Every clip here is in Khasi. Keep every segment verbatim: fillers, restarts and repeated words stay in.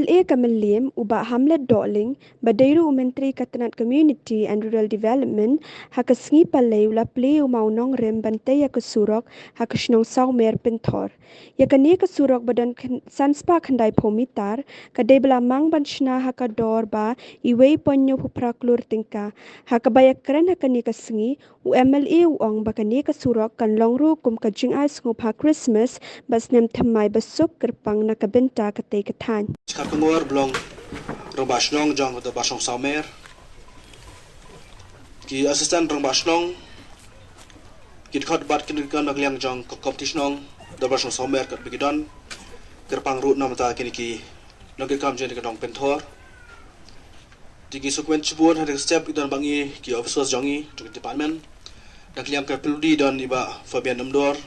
E ka mylliem u Bah Hamlet Dohling, ba dei ruh u Myntri ka tnat Community and Rural Development, ha ka sngi Palei u la plie u mawnongrim ban tei ïa ka surok ha ka shnong Sawmer Pynthor. Ïa kane ka surok ba don khan-, san spah khyndai phew mitar, ka dei ba la mang ban shna ha ka dor ba uwei point hynñiew phew phra klur tyngka. Ha kaba ïakren ha kane ka sngi, u M L A u ong ba kane ka surok kan long ruh kum ka jingai sngewbha Christmas bad snem thymmai basuk kyrpang na ka bynta katei ka thaiñ. Kar ka ngor blong rangbah shnong jong ka Dorbar Shnong Sawmer, ki assistant rangbah shnong, ki dkhot bad ki nongkren na ka liang jong ka komiti shnong Dorbar Shnong Sawmer kat ba ki don, kyrpang ruh na ka bynta kine ki nongkren kam jong ka dong Pynthor. Te ngi sngewkmen shibun ha kane ka step, ki don bad ngi ki officers jong ngi jong ka department. Na ka liang ka P W D don i Bah Fabian Umdor,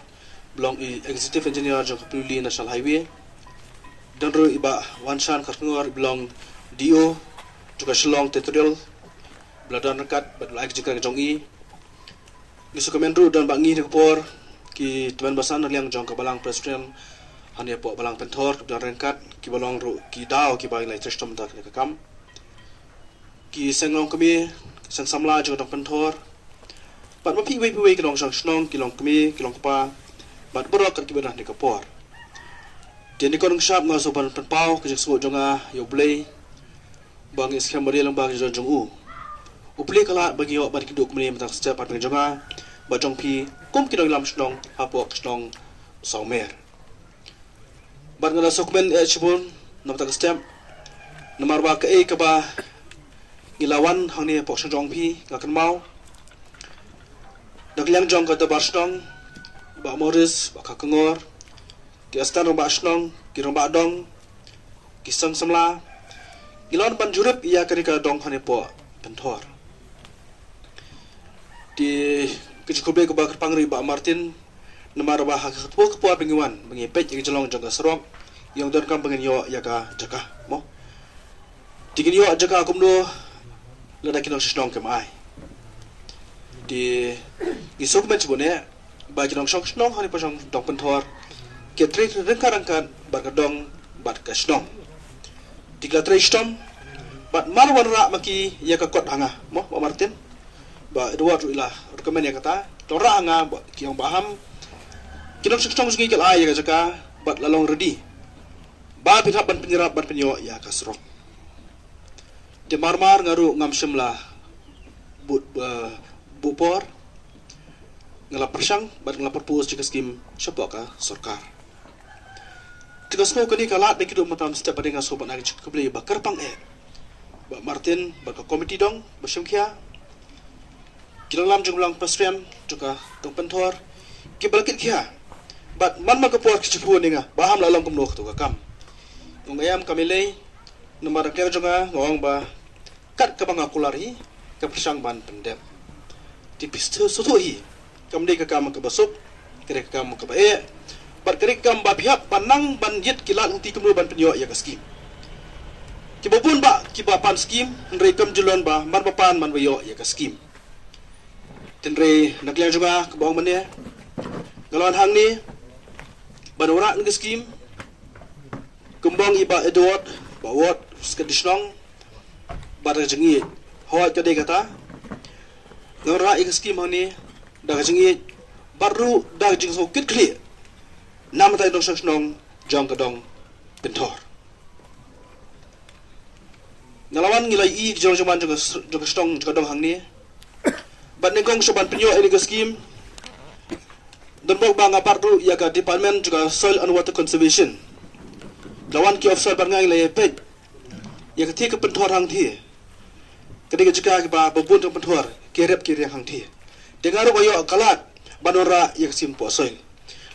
ba long i executive engineer jong ka P W D National Highway. Don ruh i Bah Wanshan Kharkongor, ba long D O jong ka Shillong Territorial, ba la don ryngkat bad la ai ka jingkren jong i. Ngi sngewkmen ruh don bad ngi ha kane ka por ki tymmen basan na ka liang jong ka Balang Presbyterian hangne hapoh Balang Pynthor, ki ba don ryngkat, ki ba long ruh ki daw ki ba ngi la trei shitom ha kane ka kam. Ki seng longkmie, seng samla jong ka dong Pynthor, bad ma phi iwei pa iwei ki nongshong shnong, ki longkmie, ki longkpa, bad baroh kat ki ba don ha kane ka por. Te nyngkong nyngshap nga sngewbha ban pynpaw ka jingsngewnguh jong nga ïa U Blei, ba ngi skhem ba dei lyngba ka jingdon jong u, U Blei u la lad ba ngi ïoh ban kynduh kumne mynta ka step, hapdeng jong nga bad jong phi kum ki nongïalam shnong hapoh ka shnong Sawmer. Bad nga la sngewkmen eh shibun na mynta ka step, namar ba kaei kaba ngi la wan hangne hapoh ka shnong jong phi, nga kynmaw na ka liang jong ka Dorbar Shnong, Bah Morris, Bah Kharkongor, ki assistant rangbah shnong, ki rangbah dong, ki seng samla, ngi la wan ban jurip ïa kane ka dong hangne hapoh Pynthor. Te ka jingkhublei kaba kyrpang ruh i Bah Martin, namar ba ha katto katne por ba ngi wan, ba ngi peit ïa ka jinglong jong ka surok, ngi ong donkam ba ngin ïoh ïa ka jaka, mo. Te ngin ïoh jaka kumno lada ki nongshong shnong kim ai. Te ngi sngewkmen shibun eh ba ki nongshong shnong hangne hapoh shnong dong Pynthor ki trei ryngkat ryngkat bad ka dong bad ka shnong. Te ki la trei shitom bad mar wanrah ma ki ïa ka kot ha nga, mo, Bah Martin, Bah Edward ruh i la recommend ïa kata, wanrah ha nga ba ki ong ba ham ki nongshong shnong jong ngi ki la ai ïa ka jaka bad la long ready ba phin hap ban pynïarap ban pynïoh ïa ka surok. Te mar mar nga ruh ngam shym la buh, eh, buh por, nga la pyrshang bad nga la propose ïa ka skim shapoh ka sorkar. Te nga sngew kane ka lad ba ki duh mynta mynstep, bad nga sngew ban ai ka jingkhublei ba kyrpang eh Bah Martin bad ka komiti dong ba shim khia, ki nongïalam jong ka Balang Presbyterian jong ka dong Pynthor, ki ba la kit khia. Bad man man ka por ki shu phone ïa nga ba ham la long kumno kato ka kam. Nga ong em, kam lei, namar ka jong nga, nga ong ba kat kaba nga kular hi, ka pyrshang ban pyndep. Te phi sngewthuh hi, kam dei ka kam kaba suk, ka dei ka kam kaba eh, bad ka dei ka kam ba phi hap ban nang ban ïit ki lad lynti kumno ban pynïoh ïa ka skim. Kiba bun bah kiba pan skim, hynrei kam ju long ba man ba pan man ba ïoh ïa ka skim. Hynrei na ka liang jong nga, kaba ong mynne, nga la wan hangne ban wanrah ïa ka skim, kumba ong i Bah Edward, Bah Ward, Secretary Shnong, bad da ka jingïeit. Hooid, ka dei kata, nga wanrah ïa ka skim hangne da ka jingïeit bad ruh da ka jingsngew kit khlieh na ka bynta ki nongshong shnong jong ka dong Pynthor. Nga la wan, ngi la ïohi ki jinglong jingman jong ka s-, jong ka shnong, jong ka dong hangne. Bad nyngkong shuh ban pynïoh ïa kane ka skim, don bok ba nga bat ruh ïa ka Department jong ka Soil and Water Conservation. La wan ki officer bad nga, ngi la ïa peit ïa kathie ka Pynthor hangthie. Ka dei ka jaka kaba bun jong Pynthor ki rep ki riang hangthie. Te nga ruh nga ïoh ka lad ban wanrah ïa ka skim hapoh soil.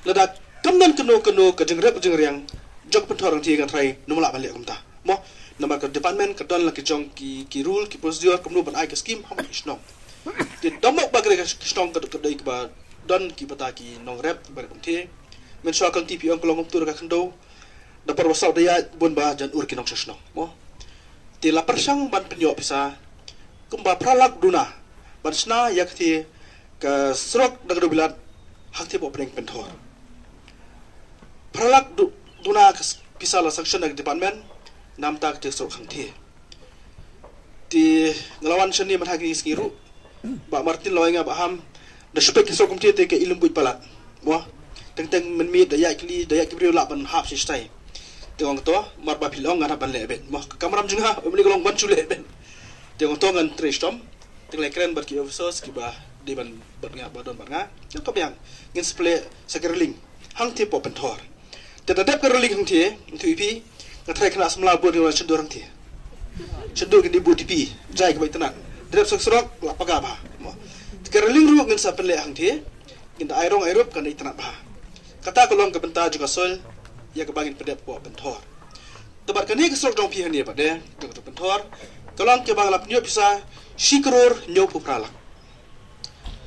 Lada kam don kano kano ka jingrep ka jingriang jong Pynthor hangthie, kan trai nym lah ban leh kumta, mo. Namar ka department ka don la ki jong ki, ki rule, ki procedure kumno ban ai ka skim ha ki shnong. Te da mut ba ka dei ka shnong ka, ka dei kaba don ki bynta ki nongrep ba rep hangthie. Mynshuwa ka lynti phi ong ka long kumtu da ka khyndew, da por ba saw da ïaid bun ba jan ur ki nongshong shnong, mo. Te la pyrshang ban pynïoh pisa kumba phra lak duna ban shna ïa kathie ka surok na ka dewbilat hangthie hapoh pdeng Pynthor. Phra lak du-, duna ka s-, pisa la sanction da ka department. namta kata ka surok hangthie. Te nga la wan shane mynta ha kine ki sngi ruh, Bah Martin la ong ïa nga, Bah Ham, da shu peit ka surok kumthie te ka i lum buit palat. Mo, teng teng mynmiet da ïaid kylli, da ïaid ki briew lah ban hap shi stai. Te nga ong to, mar ba phi la ong ngan hap ban leh beit. Mo, ka kamram jong nga, ym lei ka long ban shu leh beit. Te nga ong to ngan trei shitom. Te nga la kren bad ki officers kiba dei ban bad nga, ba don bad nga. Ïa ka biang, ngin sa pynleh sa ka railing hangthie hapoh Pynthor. Te da dep ka railing hangthie, ïathuh ïa phi, nga tharai khynnah samla bun ki wan shyndur hangthie. Shyndur kin ïa buh tipi, jai kaba itynnad. Da dep sa ka surok, la paka bha. Mo, te ka railing ruh ngin sa pynleh hangthie, ngin da ai rong ai rup kan da itynnad bha. Kata ka long ka bynta jong ka soil ïa kaba ngin pyndep hapoh Pynthor. Te bad kane ka surok jong phi hangne pat de, jong ka Pynthor, ka long kaba nga la pynïoh pisa shi klur hynñiewphew phra lak.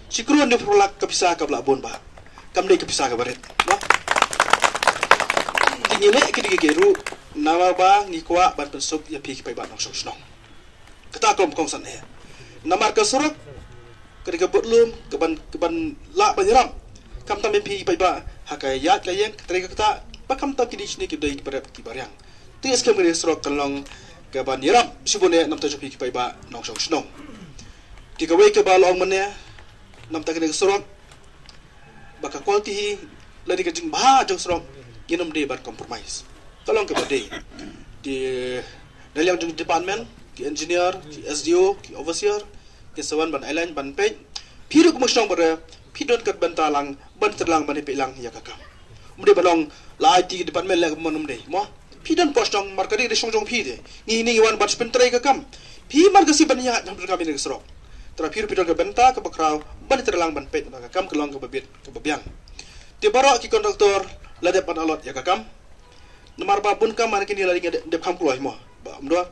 Shi klur hynñiewphew phra lak ka pisa kaba la bun bha. Kam dei ka pisa kaba rit. Mo, te ngi leh kine kiei kiei ruh namar ba ngi kwah ban pynsuk ïa phi ki paidbah nongshong shnong. Kata ka long ba kongsan eh. Namar ka surok ka dei ka bud lum kaban, kaban lah ban ïarap, khamtam ïa phi ki paidbah ha ka ïaid ka ïeng, ka trei ka ktah, bad khamtam kine ki shane ki dei kiba rep kiba riang. Te nga skhem kane ka surok kan long kaban ïarap shibun eh na ka bynta jong phi ki paidbah nongshong shnong. Te kawei kaba la ong mynne, na ka bynta kane ka surok, ba ka quality hi lane ka jingbha jong surok, ngin ym dei ban compromise. Ka long kaba dei. Te na liang jong department, ki engineer, ki S D O, ki overseer, ki sa wan ban align ban peit. Phi ruh kum u shnong ba re, phi don ka bynta lang ban trei lang ban peit lang ïa ka kam. Ym dei ban long la ai ti ki department leh ka mon, ym dei. Mo, phi don hapoh shnong, mar ka dei ka shnong jong phi de. Ngi, ngi wan ban shu pyntrei ka kam. Phi man ka sngi ban ïaid ban pyntrei ka kam ïa ka surok. Te lada phi ruh phi don ka bynta kaba khraw ban trei lang ban peit ba ka kam ka long kaba bit kaba biang. Te baroh ki contractor la dep ban allot ïa ka kam. Namar ba bun kam ha kine la dep, dep kham kloi mo. Ba ym don.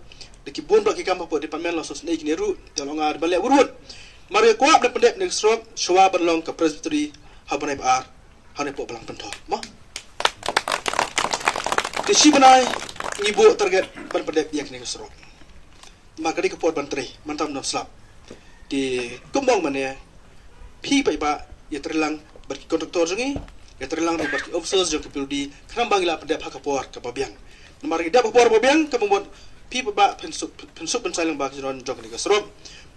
Da ki bun ba ki kam hapoh department la sngewsynei kine ruh, te la ong nga ban leh wut wut. Namar nga kwah ban pyndep kane ka surok shuwa ban long ka Presbytery ha u bnai ba ar hangne hapoh Balang Pynthor. Mo, te shi bnai ngi buh target ban pyndep ïa kane ka surok. Namar ka dei ka por ban trei, mynta ym don slap. Te kumba ong mynne, phi paidbah ïatrei lang bad ki contractor jong ngi, ïatrei lang ruh bad ki officers jong ka P W D, khnang ba ngin lah pyndep ha ka por kaba biang. Namar ngi dep ha ka por kaba biang, kaba mut phi paidbah phin suk, phin suk pynshai lang ba ka jingdon jong kane ka surok.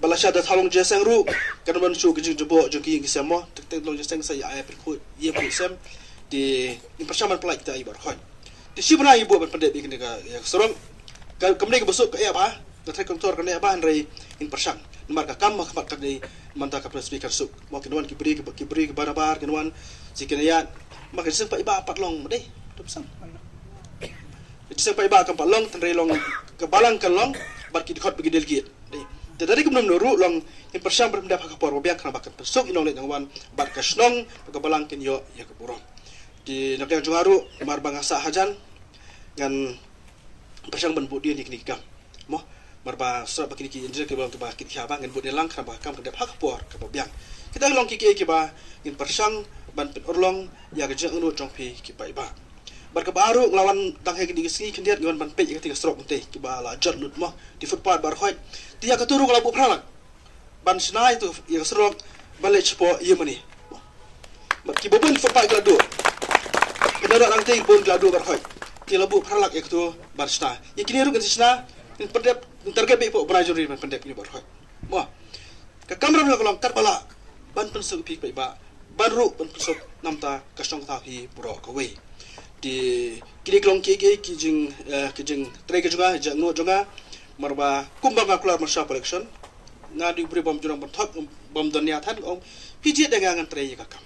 Ba lashai da thaw long jingïaseng ruh kan wan shu ka jingjubok jong ki ïing ki sem mo, teng teng long jingïaseng sa ïa ai pynkhuid ïing pynkhuid sem. Te ngin pyrshang ban pynlait kita i baroh khoit. Te shi bnai ngi buh ban pyndep ïa kane ka, ïa ka surok. Ka, kam dei kaba suk ka eh bha, ka trei contractor ka eh bha, hynrei ngin pyrshang. Namar ka kam ha khmat ka dei mynta ka Presbytery kan suk. Mo, kin wan ki briew, ki briew kiba nabar kin wan, shi kin ïaid. Namar ka jingïaseng paidbah pat long, ma dei. Ka jingïaseng paidbah kam pat long, hynrei long ka balang kan long bad ki dkhot bad ki delegate. Dei. Te da dei kumno kumno ruh long ngin pyrshang ban pyndep ha ka por ba biang khnang ba kan pynsuk ïa ki nongleit nongwan bad ka shnong bad ka balang kin ïoh ïa ka burom. Te na ka liang jong nga ruh, namar ba nga sah hajan, ngan pyrshang ban buh dien ïa kine ki kam. Mo, namar ba shuwa ba kine ki engineer kiba long kiba kit khia ba, ngan buh dien lang khnang ba ka kam kan dep ha ka por kaba biang. Kita ki long kiei kiei kiba ngin pyrshang ban pynurlong ïa ka jingangnud jong phi ki paidbah. Bad kaba ar ruh, nga la wan dang ha kine ki sngi khyndiat, nga wan ban peit ïa kata ka surok mynta kiba la jot lut mo, ki footpath baroh khoit. Te ïa kata ruh nga la buh phra lak ban shna ïa kata, ïa ka surok ban leit shapoh Germany. Bad kiba bun footpath ki la duh. Ki la duh nangta, bun ki la duh baroh khoit. Te la buh phra lak ïa kata ban shna. Ïa kine ruh ngin sa shna, ngin pyndep, ngin target beit hapoh bnai January ban pyndep ïa baroh khoit. Mo, ka kamram ka long katba lah ban pynsuk ïa phi paidbah, ban ruh ban pynsuk na ka bynta ka shnong ka thaw hi baroh kawei. Te kine ki long kiei kiei ki jing, eh, ki jingtrei ka jong nga, jingangnud jong nga. Namar ba kumba nga kular mynshwa election, nga dei u briew bym ju nang ban thok, bym don nia than, ong phi jied da nga ngan trei ïa ka kam.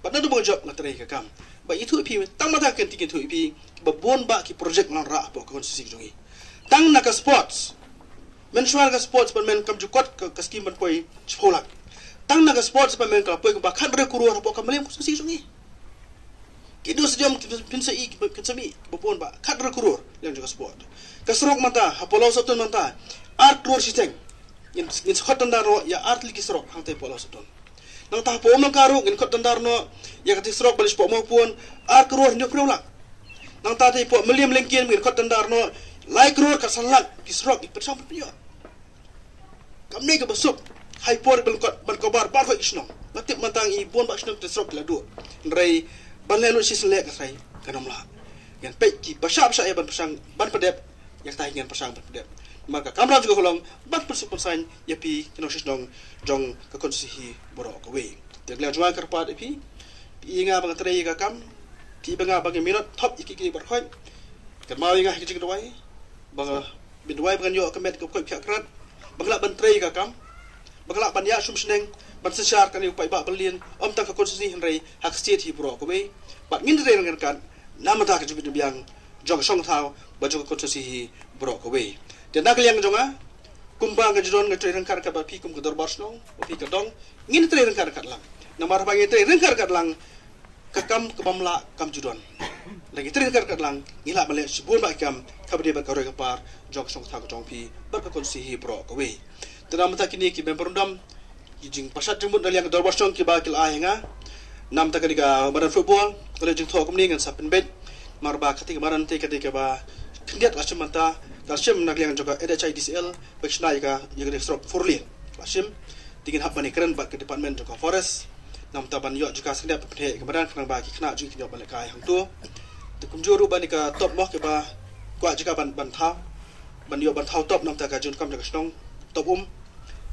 Bad naduh ba nga jop nga trei ïa ka kam. Bad ïathuh ïa phi, tang mynta ka kynti ngan ïathuh ïa phi ba bun bah ki project nga la wanrah hapoh ka constituency ka jong ngi. Tang na ka sports, mynshwa ka sports department kam ju kot ka, ka scheme ban poi shiphew lak. Tang na ka sports department ka la poi kumba khathynriew klur hapoh ka Mylliem constituency ka jong ngi. Ki indoor stadium kin sa, kin sa mih ba bun bah khathynriew klur liang jong ka sport. Ka surok mynta hapoh Lawsohtun mynta ar klur shiteng. Ngin, ngin sa khot tender noh ïa ar tylli ki surok hangta hapoh Lawsohtun. Nangta hapoh Umlang ka ruh ngin khot tender noh ïa kata ka surok ban leit shapoh Mawphun, ar klur hynñiewphew lak. Nangta te hapoh Mylliem Lyngkien ngin khot tender noh lai klur khatsan lak, ki surok ki pyrshang pynpynïoh. Kam dei kaba suk, ha i por ban kot, ban cover baroh ki shnong. Nga tip mynta ngi bun bah shnong kata ka surok ki la duh. Hynrei ban leh lut shisien leh ka trai kan ym lah. Ngan peit kiba shah ba shah ïa ban pyrshang ban pyndep ïa kata hi ngan pyrshang ban pyndep. Namar ka kamram jong nga ka long ban pynsuk pynsan ïa phi ki nongshong shnong jong ka konstituensi baroh kawei. Te ka liang jong nga ka kyrpad ïa phi, phi ïa nga ba ngan trei ïa ka kam, phi ïa nga ba ngan minot thop ïa ki ki baroh. Kynmaw ïa nga ha ki jingduwai ba nga, ban duwai ba ngan ïoh ka met ka pyrkhat, ba nga lah ban trei ïa ka kam, ba nga lah ban ïa shum shneng ban synshar kane u paidbah ba lieng, ym tang ka konstituensi hynrei ha ka state hi baroh kawei. Bad ngin trei ryngkat namar ka jingbiang jong ka shong thaw bad jong ka konstituensi hi baroh kawei. Te na ka liang jong nga, kumba nga ju don nga trei ryngkat ryngkat bad phi kum ka dorbar shnong, bad phi ka dong, ngin trei ryngkat ryngkat lang. Namar ba ngin trei ryngkat ryngkat lang, ka kam ka bym lah kam ju don. Lada ngi trei ryngkat ryngkat lang, ngi lah ban leh shibun bha ki kam kaba dei bad ka roi ka par jong ka shong thaw ka jong phi bad ka konstituensi hi baroh kawei. Te namar kine ki memorandum, ki jingpashat jingmut na liang ka dorbar shnong kiba ki la ai ha nga. Namar kane ka madan football, ka liang jingthoh kumne ngan sa pynbeit. Namar ba kata ka madan te ka dei kaba khyndiat ka la shim mynta, ka la shim na ka liang jong ka N H I D C L, ba ki shna ïa ka, ïa ka dei surok four lane. Ka la shim, te ngin hap ban ïakren bad ka department jong ka forest. Namar ban ïoh jaka sngewbha pynheh ïa ka madan khnang ba ki khynnah jong ngi kin ïoh ban lehkai hangto. Te kumjuh ruh ban ïa ka top mo kiba kwah jaka ban, ban thaw, ban ïoh ban thaw top namar ka jingdonkam jong ka shnong top um.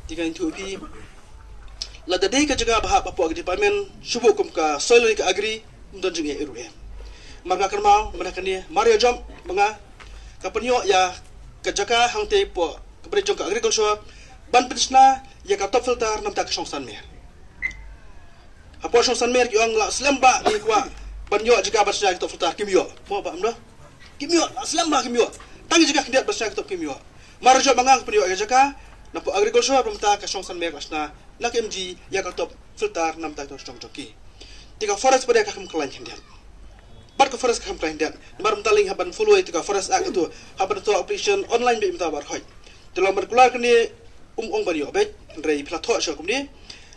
Te ngan ïathuh ïa phi, lada dei ka jaka ba hap hapoh ka department, shu buh kum ka soil ne ka agri, ym don jingeh ruh eh. Namar nga kynmaw mynta kane Mario Jop ma nga, ka pynïoh ïa ka jaka hangtei hapoh ka bynta jong ka agriculture ban pynshna ïa ka top filter namar ka shong Sanmer. Hapoh shong Sanmer ki ong la slem bha ngi kwah ban ïoh jaka ban shna ïa ka top filter, kim ïoh. Mo ba ym da? Kim ïoh, la slem bha kim ïoh. Tang ïa jaka khyndiat ban shna ïa ka top kim ïoh. Mario Jop ma nga ka pynïoh ïa ka jaka na hapoh agriculture, ba mynta ka shong Sanmer ka la shna na ka M G ïa ka top filter namar ka shong jong ki. Te ka forest pat ka kham khlaiñ khyndiat. Bad ka forest ka kham khlaiñ khyndiat. Namar mynta lei hap ban follow ïa ka Forest Act tu, hap ban thoh application online beit mynta baroh. Te long ban kular kane, um ong ban ïoh beit, hynrei phi la thoh shuh kumne.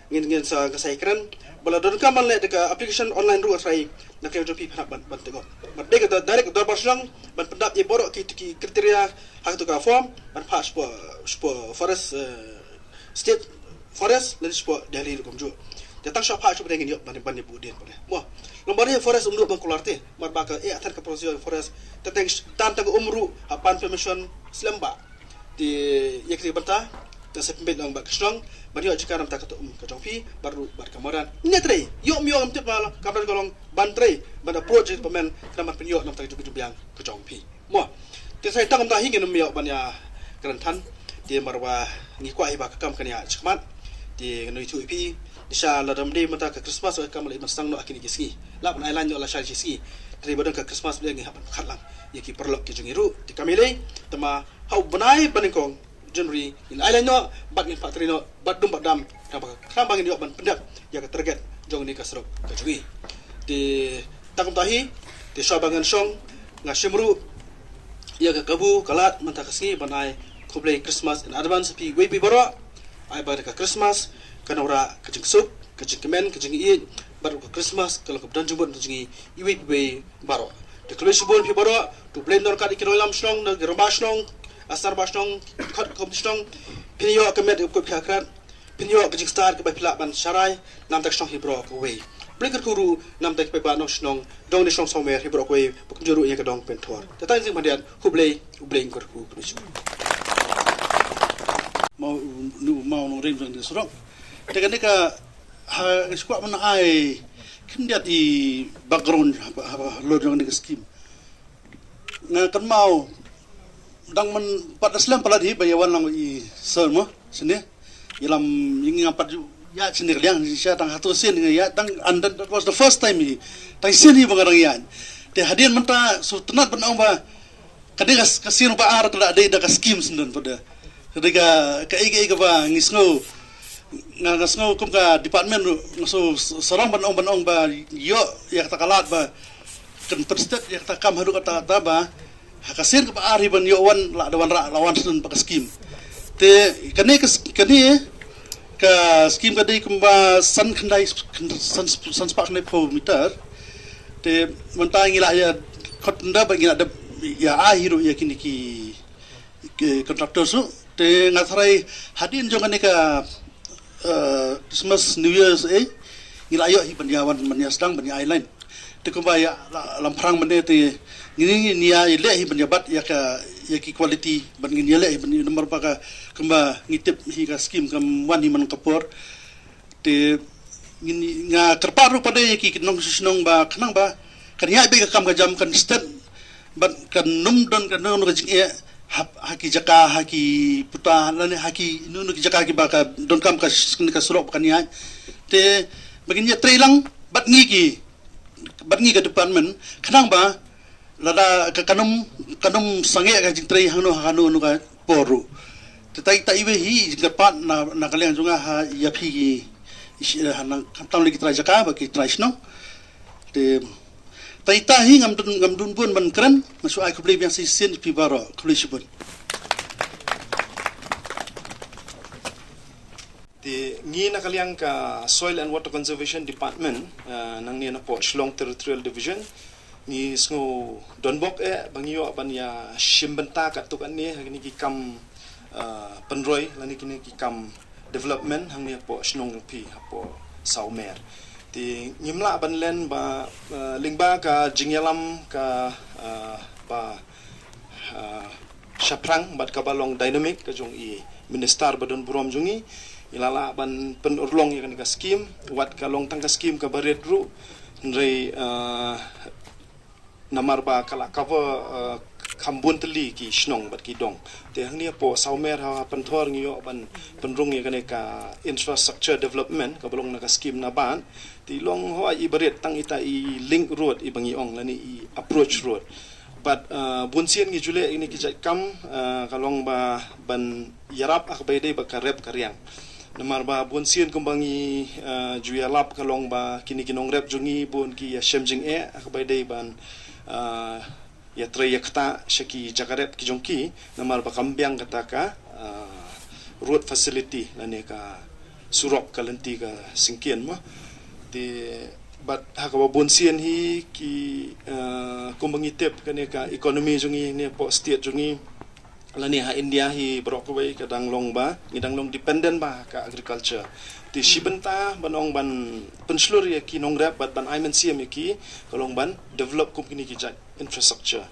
Ngin, ngin sa, ka sa ïakren ba la donkam ban leh da ka application online ruh hynrei na ka liang jong phi phin hap ban, ban take up. Ban dei ka direct ka dorbar shnong ban pyndap ïa baroh ki, ki criteria ha katu ka form ban phah shapoh, shapoh forest, eh, state forest lane shapoh Delhi ruh kumjuh. Te tang shuwa phah shuwa ba dei ngin ïoh ban, ban ïa buh dien pat. Mo, long ba dei forest um duh ban kular te, namar ba ka eh than ka procedure forest, te tang, tang, tang ka um ruh ha pan permission slem bha. Te ïa kata ka bynta, te sa pynbeit lang bad ka shnong ban ïoh jaka namar ka um ka jong phi bad ruh bad ka madan. Ngin ïa trei, ïoh ym ïoh ngam tip, ma la ka madan ka long ban trei, ban approach ïa ka department namar pynïoh namar ka jingbiang ka jong phi. Mo, te sa tang kumta hi ngin ym ïoh ban ïa kren than. Te namar ba ngi kwah hi ba ka kam kan ïa shakmat. Te ngan ïathuh ïa phi, shisha lada ym dei mynta ka Christmas ka kam la i ban sdang noh ha kine ki sngi, la ban ai lain noh la sha ki sngi. Te ba don ka Christmas ba ngi hap ban khat lang ïa ki paralok ki jong ngi ruh. Te kam ïa lei, te ma ha u bnai ba nyngkong January ngin ai lain noh bad ngin phah trei noh bad dum bad dam, khnang ba, khnang ba ngin ïoh ban pyndep ïa ka target jong kane ka surok ka jong ngi. Te tang kumta hi, te shuwa ba ngan shong, nga shim ruh ïa ka kabu ka lad mynta ka sngi ban ai khublei Christmas in advance ïa phi iwei pa iwei baroh. Ai ba ka Christmas kan wanrah ka jingsuk, ka jingkmen, ka jingïeit, bad ruh ka Christmas kan long kaba don jingmut na ka jong ngi iwei pa iwei baroh. Te khublei shibun ïa phi baroh, to U Blei un don ryngkat ïa ki nongïalam shnong, na ki rangbah shnong, ki rangbah shnong, ki khot ki komiti shnong. Phin ïoh ka met kaba kut phi khlad, phin ïoh ka jingstad kaba phi lah ban sharai namar ka shnong hi baroh kawei. Blei kyrkhu ruh namar ki paidbah nongshong shnong jong kane ka shnong Sawmer hi baroh kawei, bad kumjuh ruh ïa ka dong Pynthor. Te tang jingpyndiat, khublei, U Blei un kyrkhu, khublei shibun. Mawlyngngoh, mawlyngngoh rim jong kane ka surok. Te kane ka, ha, nga sngewkwah ban ai khyndiat i background haba, haba halor jong kane ka skim. Nga kynmaw dang man pat da slem palat hi ba ïa wan lang i sir mo shane. Ïalam ïa ngi ngam pat ju ïaid shane ka liang, shisha tang hato sien nga ïaid tang, and that, that was the first time hi. Tang sien hi ba nga dang ïaid. Te hadien mynta sngewtynnat ban ong ba ka dei ka, ka sien ba ar ka la dei da ka skim shen don pat da. Ka dei ka, kaei kaei kaba ngi sngew, nga, nga sngew kum ka department ruh nga sngew sarong ban ong, ban ong ba ïoh ïa kata ka lad ba kan pynstet ïa kata ka kam haduh katta katta ba ha ka sien kaba ar hi ban ïoh wan, la da wanrah, la wan shen pat ka skim. Te kane ka s-, kane ka skim ka dei kumba san khyndai, san, san spah khyndaiphew meter. Te mynta ngi la ïa khot tender bad ngi la dep ïa ai hi ruh ïa kine ki, ki contractor ruh. Te nga tharai hadien jong kane ka, eh, Christmas, New Year, eh, ngi la ïoh hi ban ïa wan, ban ïa sdang, ban ïa ai lain. Te kumba ïa la, la phrang mynne te ngi, ngi, ngi ïa leh hi ban ïa bat ïa ka, ïa ki quality ban ngin ïaleh ban ngin namar ba ka kumba ngi tip hi ka skim kam wan hi man ka por. Te ngin nga kyrpad ruh pat ïa ki nongshnong ba khnang ba kan ïai beh ka kam ka jam kan stet bad kan nym don ka nong ka jingeh ha ki jaka ha ki puta lane ha ki nunu ki jaka ki ba ka don kam ka surok ba kan ïai. Te ba ngin ïa trei lang bad ngi ki bad ngi ka department khnang ba lada ka kan nym kan nym sangeh ka jingtrei hangno hangno nu ka por ruh. Te tai tai wei hi jingkyrpad na na ka liang jong nga ha ïa phi ki ha nang khamtam le ki trai jaka ba ki trai shnong. Te tai tai hi ngam dun ngam dun bun ban kren ma shu ai khublei biang shisien phi baroh khublei shibun. Te ngi na ka liang ka Soil and Water Conservation Department, uh, nangne na poh Shillong Territorial Division, ngi sngew donbok eh ba ngi ïoh ban ïa shim bynta katto katne ha kine ki kam, uh, pynroi lane kine ki kam development hangne poh shnong jong phi hapoh Sawmer. Te ngim lah ban len ba, uh, lyngba ka jingïalam ka, uh, ba, uh, shaphrang bad kaba long dynamic ka jong i minister ba don burom jong i, i la lah ban pynurlong ïa kane ka skim wat ka long tang ka skim kaba rit ruh. Hynrei, uh, namar ba ka la cover, uh, kham bun tylli ki shnong bad ki dong. Te hangne poh Sawmer ha Pynthor ngi ïoh ban pynrung ïa kane ka infrastructure development kaba long na ka skim NABARD. Te long hoi i barit tang ita i link road i ba ngi ong lane i approach road. Bad, uh, bun sien ngi ju leh ïa kine ki jait kam, uh, ka long ba ban ïarap ha kaba ïadei bad ka rep ka riang. Namar ba bun sien kumba ngi, uh, ju ïalap ka long ba kine ki nongrep jong ngi bun ki ïa shem jingeh ha kaba ïadei ban, uh, ïa trei ïa ktah sha ki jaka rep ki jong ki namar ba kam biang kata ka, uh, road facility lane ka surok ka lynti ka syngkien mo. Te bad ha kaba bun sien hi ki, uh, kumba ngi tip kane ka economy jong ngi ne poh state jong ngi lane ha India hi baroh kawei ka dang long ba ngi dang long dependent ba ha ka agriculture. Te shi bynta ban ong ban pynshlur ïa ki nongrep bad ban ai mynsiem ïa ki ka long ban develop kum kine ki jait infrastructure.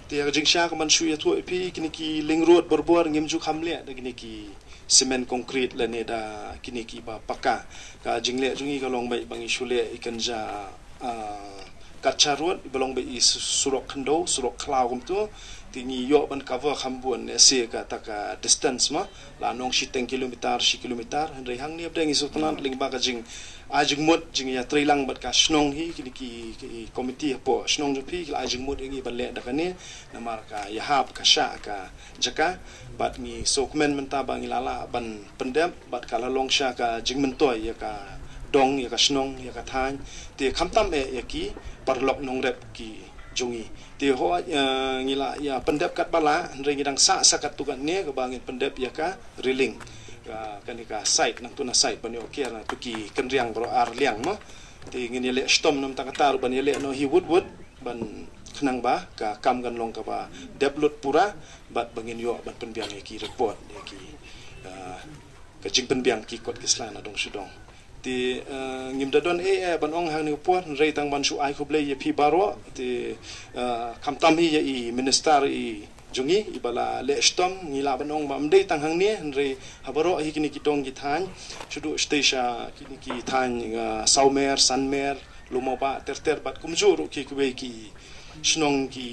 Te ïa ka jingshisha ka man shu ïathuh ïa phi kine ki link road borbor ngim ju kham leh da kine ki cement concrete lane da kine ki ba paka. Ka jingleh jong ngi ka long ba ba ngi shu leh ïa kane ja, ah, kacha road ba long ba i su-, surok khyndew surok khlaw kumtu. Te ngi ïoh ban cover kham bun ne se kata ka distance ma la nong shiteng kilometer shi kilometer. Hynrei hangne ba dei ngi sngewtynnat lyngba ka jing ai jingmut jingïatreilang bad ka shnong hi kine ki, ki komiti hapoh shnong jong phi ki la ai jingmut ïa ngi ban leh da kane namar ka ïahap ka shah ka jaka. Bad ngi sngewkmen mynta ba ngi la lah ban pyndep bad ka la long sha ka jingmyntoi ïa ka dong ïa ka shnong ïa ka thaiñ. Te khamtam eh ïa ki paralok nongrep ki jong ngi. Te ho, eh, ngi la ïa pyndep katba lah hynrei ngi dang sah sa katto katne kaba ngin pyndep ïa ka railing. Ka, kane ka side nangtu na side ban ïoh kiar nangtu ki kynriang baroh ar liang mo. Te ngin ïaleh shitom namar kata ruh ban ïaleh noh hi wut wut ban khnang ba ka kam kan long kaba dep lut pura bad ba ngin ïoh ban pynbiang ïa ki report ïa ki, eh, ka jingpynbiang ki kot ki sla na dong sha dong. Te, eh, ngim da don eh, eh, ban ong hangne por hynrei tang ban shu ai khublei ïa phi baroh. Te, eh, khamtam hi ïa i minister i jong ngi i ba la leh shitom ngi lah ban ong ba ym dei tang hangne hynrei ha baroh hi kine ki dong ki thaiñ shuh shuh shatei sha kine ki thaiñ, eh, Sawmer, Sanmer, Lumaba ter ter bad kumjuh ruh ki kiwei ki shnong ki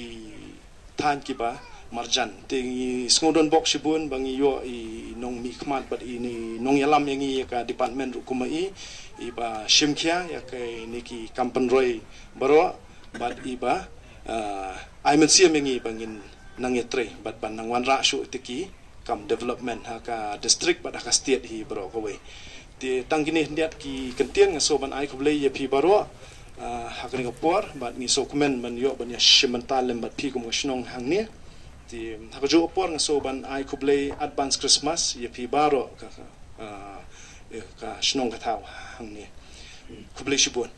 thaiñ kiba marjan. Te ngi sngewdon bok shibun ba ngi ïoh i nongmihkhmat bad i nongïalam ïa ngi ïa ka department ruh kum i i ba shim khia ïa kine ki kam pynroi baroh bad i ba, ah, ai mynsiem ïa ngi ba ngin nang ïatrei bad ban nang wanrah shuh ïa ki kam development ha ka district bad ha ka state hi baroh kawei. Te tang kine khyndiat ki kyntien nga sngewbha ban ai khublei ïa phi baroh, ah, ha kane ka por bad ngi sngewkmen ban ïoh ban ïa shim bynta lem bad phi kum ka shnong hangne. Te ha kajuh ka por nga sngewbha ban ai khublei advance Christmas ïa phi baroh ka, ka, ah, ïa ka shnong ka thaw hangne. Khublei shibun.